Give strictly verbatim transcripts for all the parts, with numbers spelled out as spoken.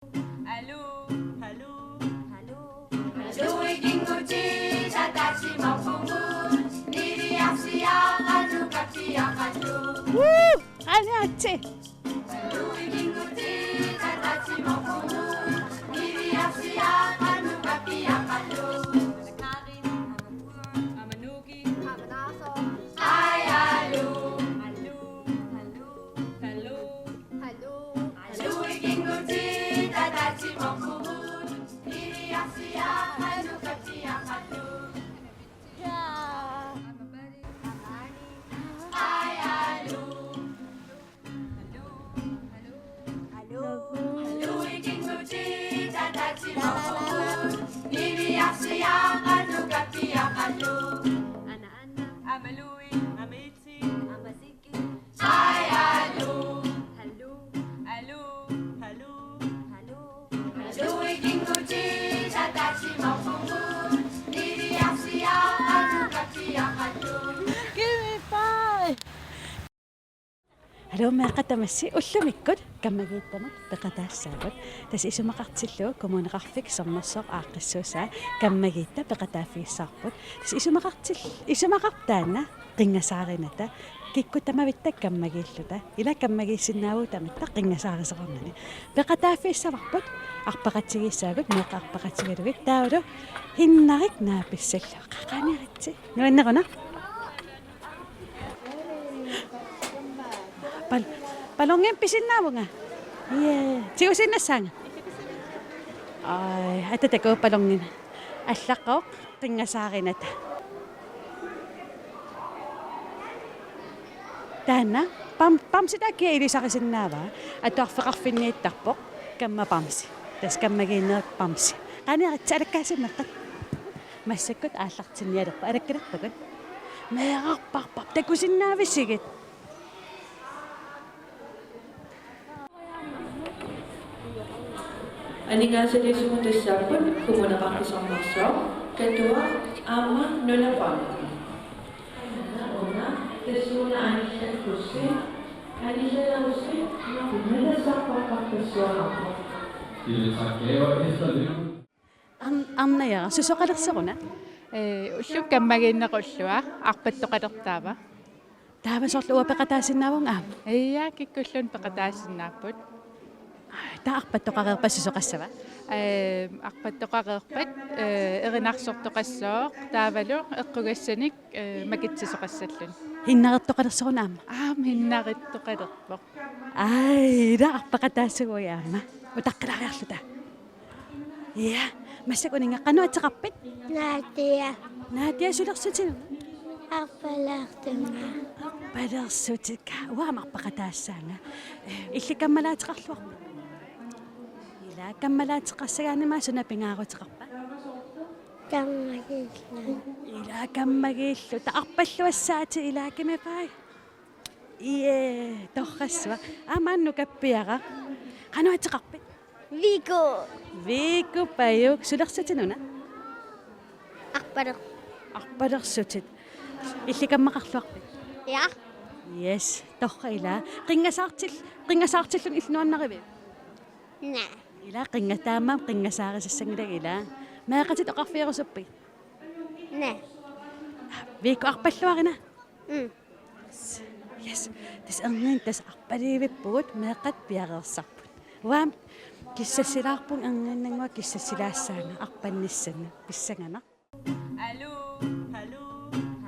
Aluu, aluu, aluu. Aluu, ikinngutit ataatsimorpugut, niviarsiaqqat nukappiaqqallu. Woo! Qaaniaritsi. Aluu, ikinngutit ataatsimorpugut, niviarsiaqqat nukappiaqqallu. Amanuk. Amanuk. Amanaasoq. Ai, aluu. Aluu, aluu, aluu. Aluu. Aluu, ikinngutit ataatsimorpugut, niviarsiaqqat nukappiaqqallu. Jaa. Ai, aluu. Aluu, ikinngutit ataatsimorpugut, niviarsiaqqat nukappiaqqallu. Ana, ana. Amalui, amitsi. Amasiki. Ai, aluu. Aluu, aluu, aluu. Aluu. Aluu, ikinngutit ataatsimorpugut, niviarsiaqqat nukappiaqqallu. Give me five. Aluu, meeqqat tamassi ullumikkut kammagiittamik peqataassaagut. Tassa isumaqartillugu Kommuneqarfik Sermersooq aaqqissuussaa kammagiitta peqataaffigissavarput. Tassa isumaqartil-, isumaqarpoq taanna qinngasaarinata. Kikkut tamavitta kammagiilluta. Ila kammagiissinnaavugut tamatta qinngasaarisoqarnani. Peqataaffigissavarput, arpaqatigiissaagut, meeqqat arpaqatigalugit, taavalu Hinnarik naapissallugu. Qaaniaritsi. Nuanneruna? Bal-, ballonimik pisinnaavunga? Ie. Tigusiinnassaanga? Ai, atatagooq ballonimik. Allaqqavoq qinngasaarinata. Taanna bam-, bamsi taakku ilisarisinnaavaa, atuarfeqarfinniittarpoq, kamma bamsi. Tassa kammagiinneq bamsi. Qaaniaritsi, alakkaasiit meeqqat. Massakkut aallartinnialerput, alakkalerpagut. Meerarpassuit, takusinnaavisigit. Aningaasaliissummut tassaapput Kommuneqarfik Sermersooq, Katuaq aamma Nunap Aamma. Una tassuuna anillakkussi, anillallerussi, nunassaqqaqqarpassuaqarpoq. Arn-, arnajara, susoqalersoruna? Ee, ullukkut kammagiinneq ulloq arpattoqalertaava. Taava soorlu uanga peqataasinnaavunga aamma? Ia, kikkulluunniit peqataasinnaapput. Taava arpattoqareerpat susoqassava? Ee, arpattoqareerpat, ee, erinarsortoqassooq, taavalu eqqugassanik, ee, makitsisoqassalluni. Hinnareertoqalersoruna aamma? Aamma hinnareertoqalerpoq. Ai, ila arpaqataassaguit aamma. Utaqqilariarluta. Ia, massakkut uninnga, qanoq ateqarpit? Nadia. Nadia, sulersutit? Arpalertunga. Arpalersutit, ka, uanga aamma arpaqataassaanga. Ee, illit kammalaateqarluarpit? Ila kammalaateqassagaanni aamma suna pingaaruteqarpa? Kammagiilluta. Ila kammagiilluta. Arpalluassaatit, ila, give me five. Ie, torrassuaq. Aamma nukappiaraq. Qanoq ateqarpit? Viku. Viku Pajuk, sulersutit una? Arpaler-. Arpalersutit. Illit kammaqarluarpit? Ja. Yes, torrak, ila. Qinngasaartil-, qinngasaartilluni illit nuannarivit? Naa. Ila qinnga-, taamaammat qinngasaarisassanngilakka, ila. Meeqqatit oqarfigerusuppigit? Naa. Viku, arpalluarina? Mm. Yes. Tassa erniinnaq tassa arpaliivippugut, meeqqat piareersarput. Uanga kissassilaarpunga, erniinnannguaq kissassilaassavara arpannissannik, pissanganaq. Aluu, aluu,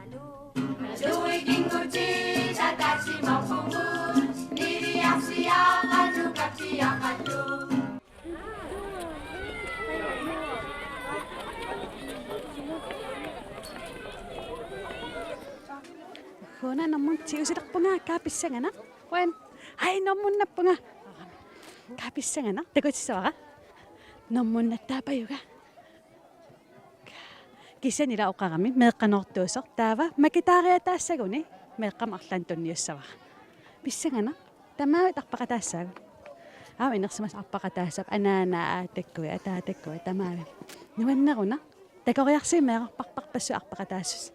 aluu. Aluu, ikinngutit ataatsimorpugut, niviarsiaqqat nukappiaqqallu. Uuna normun tigusilerpunga, kaa pissanganaq. Uan. Ai, normunnappunga. Kaa pissanganaq. Takutissavara. Normunnattaapajunga. Kisianni ila oqarami meeqqanoortuusoq, taava makitaariataassaguni meeqqamut arlaannik tunniussavara. Pissanganaq. Tamaavik arpaqataassaagut. Aamma inersimasut arpaqataassaapput, anaanaa aatakkui, ataatakkui, tamaavik. Nuanneruna. Takoriarsigit meerarpassuit arpaqataassuseq.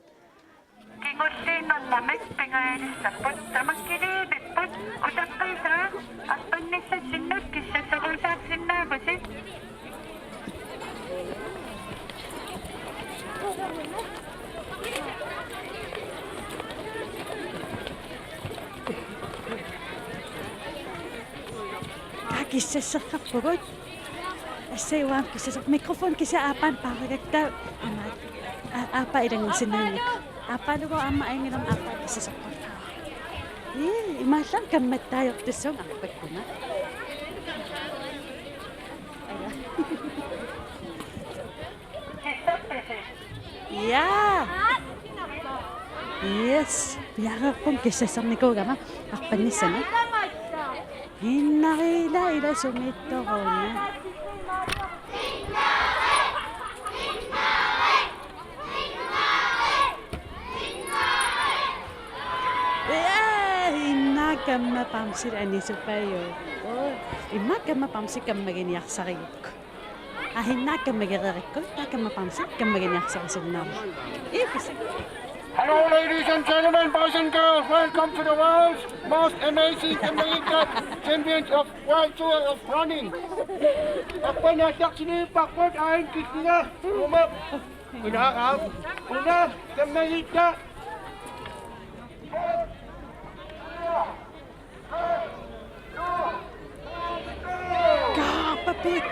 Kingulliinnarnamik pingajulissapput, tamakkiliivipput, utaqqiisaa arpannissassinnut kissassaqqusaarsinnaavusi. Kaa kissasseqqarpugut. Assai uanga kissasseq-, mikrofon kisianni aappaanut paarigakku aamma, aa, aappaa ilanngusinnaanngilaq. Aappaalugu aamma ajunngilaq, aappaa kissasseqqarpugut. Ii, imaallaat kammattaajortussuunga arpakkuma. Ja. Yes. Piareerpunga kissassernikuugama arpannissamut. Innarila ila sumiittoruna. Ja, innaa kamma bamsit anisupajuit. Oo, immaqa kamma bamsit kammaginiarsarigukku. Aa, innaa kammagereerikku, taava kamma bamsit kammaginiarsarisinnaavoq. Ii, kisianni. Hello, ladies and gentlemen, boys and girls, welcome to the world's most amazing Kammagitta Champions of World Tour of Running. Arpanneq aallartinniipparput, aajuna killinga, uuma, una, una, Kammagitta. Kaappapput.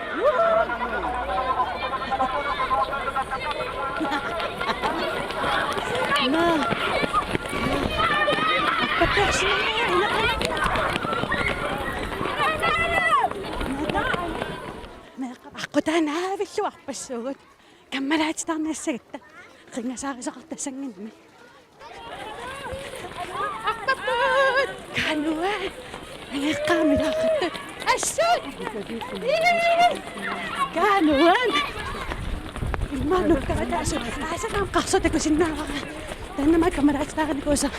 Naa. Kaappapput. Meeqqat aqqutaanaavillu arpassuugut. Kammalaatitaarnissagitta. Ringasaarisoqartassannginnami. Arpapput! Kaa nuann'! Angajoqqaami ilaaqattut. Assut! Ii! Kaa nuann'! Immaqa nukkaataasoq. Aasaq aamma qarsoq takusinnaavara. Taannami kammalaatitaarinikuusara.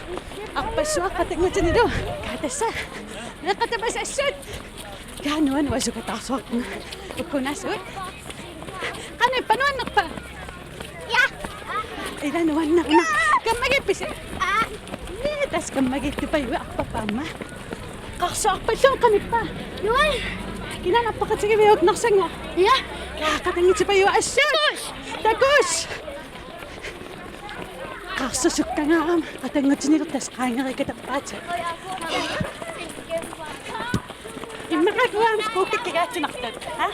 Arpassuaqatanngutinilu. Kaa tassa. Meeqqat tamassi assut! Kaa nuann', uanga sukataarsuarpunga. Ukkunaasugut. Qanippa, nuannerpa? Ja. Ila nuanneruna. Kammagippisi? Aa. Ii, tassa kammagiittupajuit, arpappa aamma. Qarsoq arpallugu, qanippa? Nuann'. Kinaana arpaqatigiviuk, Narsannguaq? Ja. Kaa qatanngutipajuit assut. Takuss. Takuss. Qarsoq sukkangaarami qatanngutinilu, tassa qaangerikatappaat. Immaqa uanga skuukka kigaatsinartut. Ha?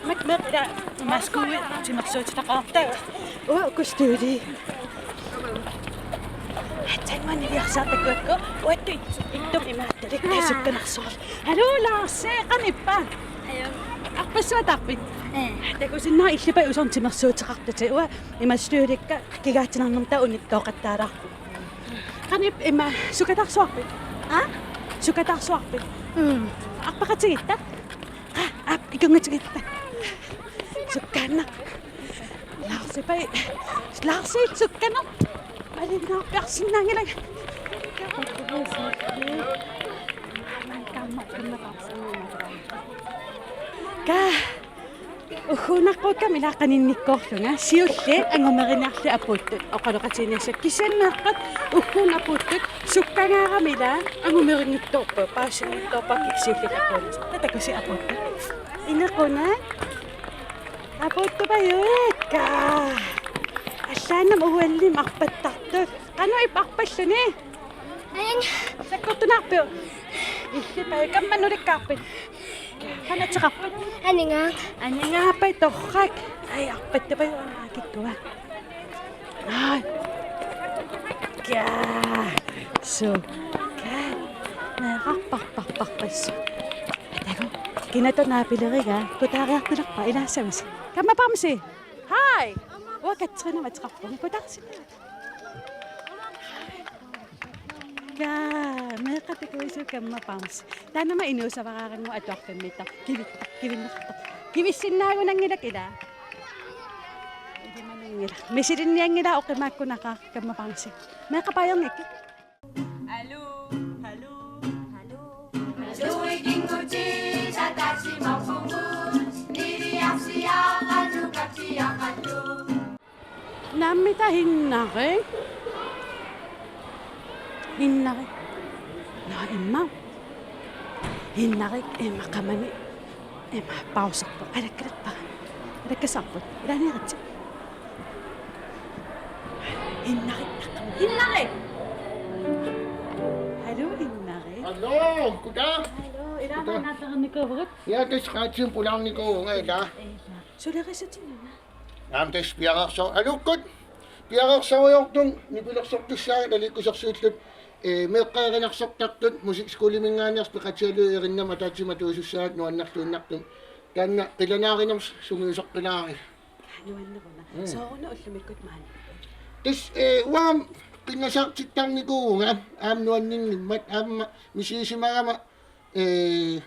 Mak mak da maskuui timersuutitaqarta. Uanga uku støvlii. Aatsaannguaq niviarsaartakkuakku. Uattut ittup imaattulik sukkanarsuarlu. Hallo Lars, qanippa? Hallo. Arpassuataarpit? Ee. Takusinnaavat illippata usornut timersuuteqartutit. Uanga ima støvlikka kigaatsinarnermut taava unittooqattaalaarput. Qanippa ima sukataarsuarpit? Aa? Sukataarsuarpit? Mm. Arpaqatigitta? Aa, aap, ikunngutigitta. Sukkaannaq. Larsipai. Larsi sukkaneq. Malinnaarpiarsinnaanngilanga. Kaa. Ugguunnarpukkama ilaa qaninnikkoorlunga, siulliit angumeriinnarlutik apuuttut oqaloqatigiinniassagakku, kisianni meeqqat ugguuna apuuttut sukkangaarami ilaa angumeringittoorpaa, paasinngittoorpaa, kisianni siulliit apuuttut. Takusi apuuttut. Inequnaq. Apuuttupajuit, kaa. Allaannami uallimi arpattartut. Qanoq ippa arpalluni? Aning. Sakkortunaarpiuk? Illippata, kamma nulikkaarpit? Qanoq ateqarpit? Aningaaq. Aningaappat torrak. Ai, arpattupajuit aamma kikkua. Ai. Kaa. Suu. Kaa. Meerarparparparpassu. Atagu. Kinaata naapilerigaa. Kutaariartulerpa ilaassavisi? Kamma bamsi. Hej. Uanga Katrine ateqarpunga. Kutaarsinnaavit? Kaa, meeqqat takuisiuk kamma bamsi. Taannami inuussavaraarannguaq atuarfimmiittoq. Kivi-, kivinneqartoq. Kivissinnaagunanngilakka ilaa. Ilimananngilaq. Misilinnianngilaq oqimaakkunaqaaq kamma bamsi. Meeqqat paajorniakkit. Aluu, aluu, aluu. Naammi tahinnari. Hinnari. Nå, imma. Hinnarik, imma qamani. Imma pauserpoq. Alakkalerpara. Alakkasarput. Ilaaniaritsi. Hinnari. Hinnari. Hallo, Hinnari. Hallo, goddag. Hallo, ilaa. Goddag. Naataqarnikuuvugut. Ja, tassa qaatsim pulaarnikuuvunga ilaa. Sulerisutinnuna. Aamma tassa piareerso-, aluukkut. Piareersorujoortunga nipilersortussaagut aliikkusersuillu, ee, meeqqat erinarsortartut musikskoleminngaanneersut peqatigalugit erinnama ataatsimut atuisussaagut nuannerluinnartumik. Taanna qilanaarinermik sungiusaqqilaarisi. Nuanneruna. Mm. Sooruna ullumikkut maaniipput? Tassa, ee, uanga qinngasaartittarnikuuvunga aamma nuanninngimmat aamma misigisimagama, ee,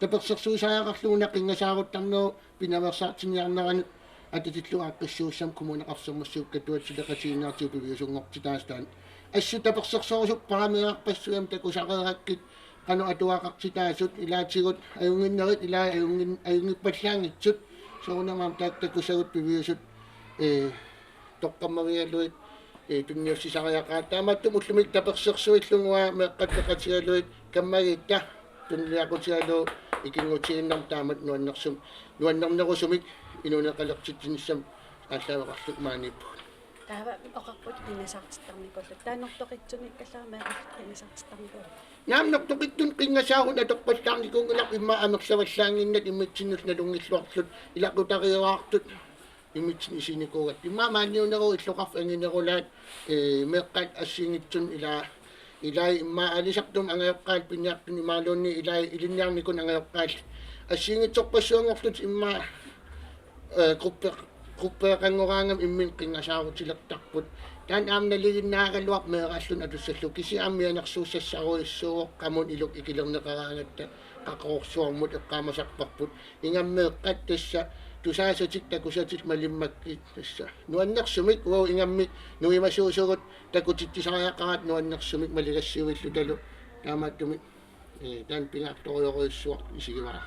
tapersersuisariaqarlugu una qinngasaaruttarnerup pinaveersaartinniarneranut atatillugu aaqqissuussamik Kommuneqarfik Sermitsigut katuassut suleqatigiinniartigut piviusunngortitaasut taanna. Assut tapersersorusuppara meerarpassuit aamma takusareerakkit qanoq atuaqartitaasut ilaatigut ajunnginnerit ilaa ajunngi-, ajunngippallaanngitsut soorunami aamma taakku takusagut piviusut, ee, toqqammavigalugit, ee, tunniussisariaqarput. Taamaattumik ullumikkut tapersersuillugu uanga meeqqat peqatigalugit kammagitta tunuliaqutigalugu ikinngutigiinnarmik taamatut nuannersum-, nuannernerusumik inuuneqalersitsinissamut aallaaveqarluta maaniippugut. Taava oqarputit qinngasaartittarnikuullutit. Taava nortoqitsunikkallara meeqqat qinngasaartittarnikuullugit. Naamik nortoqitsunik qinngasaarut atorpallaarnikuunngilarput immaqa amerlavallaannginnatta immitsinnullu nalunngilluarluta ilaqutariiaartut immitsinnut isiginikuugatta. Immaqa maaniunneruvoq illoqarfik anginerulaat, ee, meeqqat assigiinngitsunik ilaa, ilai immaqa aalisartumik angajoqqaallit piniartunik imaluunniit ilai ilinniarnikunik angajoqqaallit. Assigiinngitsorpassuanngorlutik immaqa, ee, gruppe-, gruppeqanngoraangami imminnut qinngasaarutilertarput. Taanna aamma nalinginnaagaluarpoq meeraalluni atussallugu kisianni aamma mianersuussassarujussuuvoq qamuuna iluk ikilerneqaraangatta qaqororsuarmut eqqaamasarparput. Ingammik meeqqat tassa tusaasatik takusatik malimmakkit tassa. Nuannersumik uagut ingammik nuimasuusugut takutitsisariaqarata nuannersumik maligassiuillutalu taamaattumik, ee, taanna pingaartorujorujussuaq isigivara.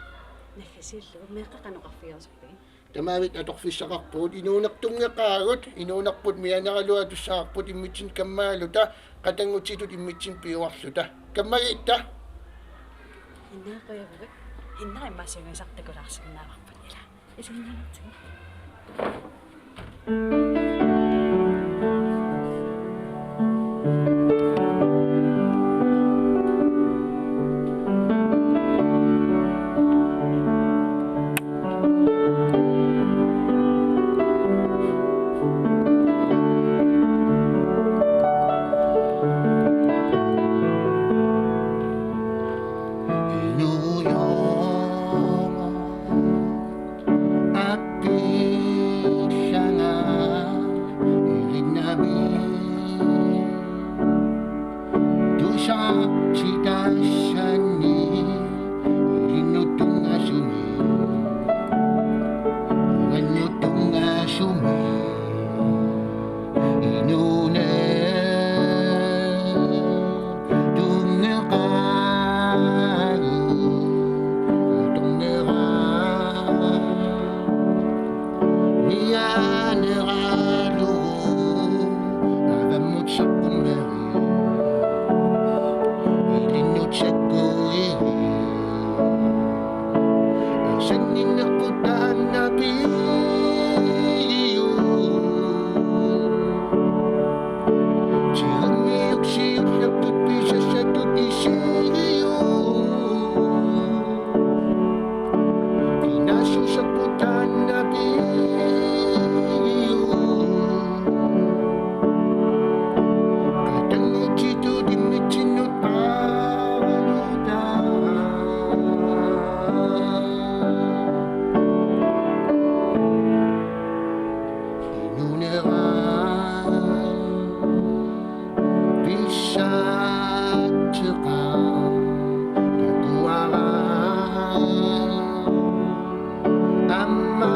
Naggasiillugu meeqqat qanoq oqarfigerusuppigit? Tamavitta atorfissaqarpugut inuunertunngeqaagut, inuunerput mianeraluatussavarput immitsinnut kammagaluta, qatanngutitut immitsinnut piuarluta. Kammagitta. Hinnari qujavugut. Hinnari immaqa sungiusartakulaarsinnaavarput ilaa. Isiginnaartigu. Tusartitassani ilinnut tunngasumik, uannut tunngasumik, inuuneq tunngeqaagut, atorneraa mianeraalugu avammut saqqummerit ilinnut sakkuigit. Sanninnerput taanna pigiuk. Tigummiuk siullertut pisassatut isigiuk. Kinaassuserput taanna pigiuk. Qatanngutitut immitsinnut qaavaluta. Inuunera pissatseqaaq takuara. Aamma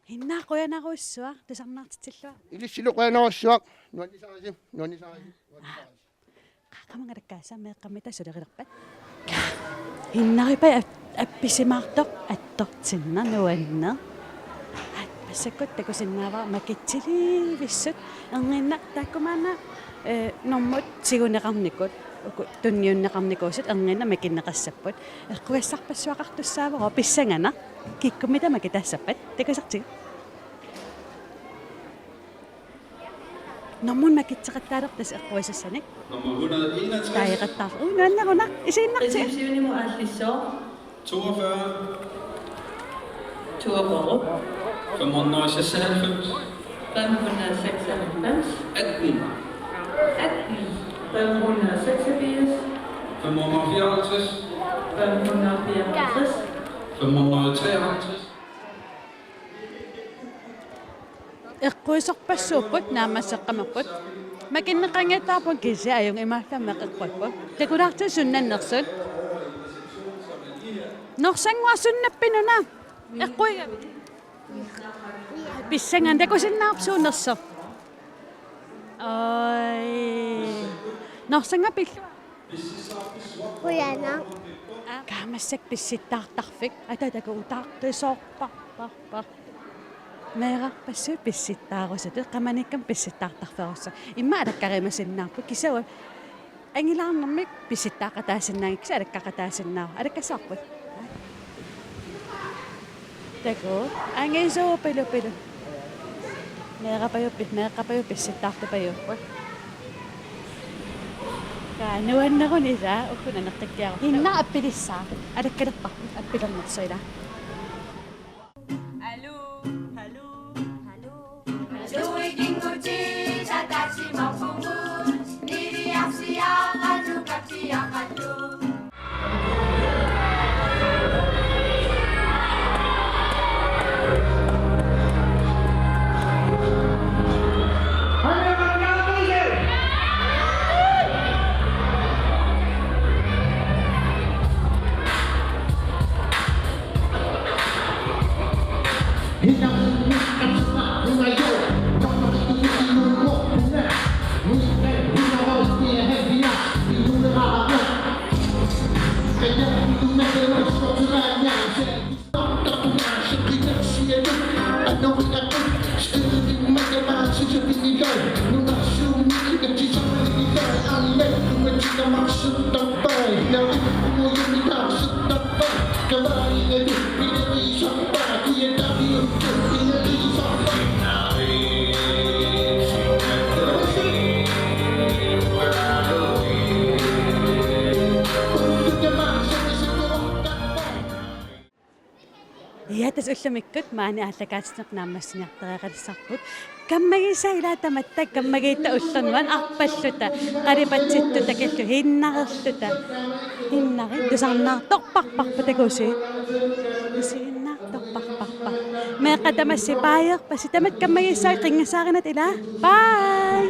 Hinna, qujanarsuaq, tusarnaartitsilluarlutit. Ilissilu qujanarsuaq, nuannisarisi, nuannisarisi, nuannisarisi. Qaqqamanngalakkaasa meeqqammi tassa suleqilerpat. Hinnaripai ap-, appisimaartoq attortinneq nuanneq. At-, massakkut takusinnaavara makitsiliivissut, erniinnaq taakkumaanna, eh, normut tiguneqarnikut, uku tunniunneqarnikuusut erniinnaq makinneqassapput. Eqqugassarpassuaqartussaavoq pissanganaq, kikkummita makitaassappat, takusartigu. Normut makitseqattaalertasi eqqugassassanik. Nummer hundrede enogtres. Taajeqattaar-, uu, nuanneruna. Isiinnartigu. Receptionimut aallissaaq. Toogfyrre. Toogfyrre. Fem hundrede og seksoghalvfems. Fem hundrede og seksoghalvfems. Atten. Atten. Fem hundrede og seksogfirs. Fem hundrede og fireoghalvtreds. Fem hundrede og fireoghalvtreds. Fem hundrede og treoghalvtreds. Eqquisorpassuupput, naammasseqqammerput. Makinneqanngitsoorput kisianni ajunngilaq imaallammik eqqupput. Takulaartigu sunnannersut. Norsannguaq sunnappiuna? Eqquigami. Pissanganaq, takusinnaavarput suunersoq. Oj. Norsannguaq pilluaq. Qujanaq. Aa, kaammattoq pissittaartarfik. Ata takuutaartisoorpa, pa, pa. Meerarpassuit pissittaarusutut, qamaniikkami pissittaartarferussooq. Immaqa alakkarimasinnaavoq, kisianni angilaarnermik pissittaaqataasinnaanngilaq, kisianni alakkaqataasinnaavoq. Alakkassavarput. Takuuk, angisuu pilu pilu. Meerarpajuupput, meerarpajuupput pissittaartupajuupput. Kaa nuanneruna ilaa, uku aneqqikkiarutta. Hinna appilissaa, alakkalerparput, appilernersoq ilaa. Aluu, aluu, aluu. Ja, tassa ullumikkut maani aallakaatitsineq naammassiniartariaqalissarput. Kammagisaat ilaat tamatta, kammagitta ullormut arpalluta, qalipatsittut takulluta, hinnareerluta. Hinnari tusarnaartorparparput takusi. Isiginnaartorparparput. Meeqqat tamassi baajerpassi, tamatta kammagisaat qinngasaarinatik ilaa. Bye!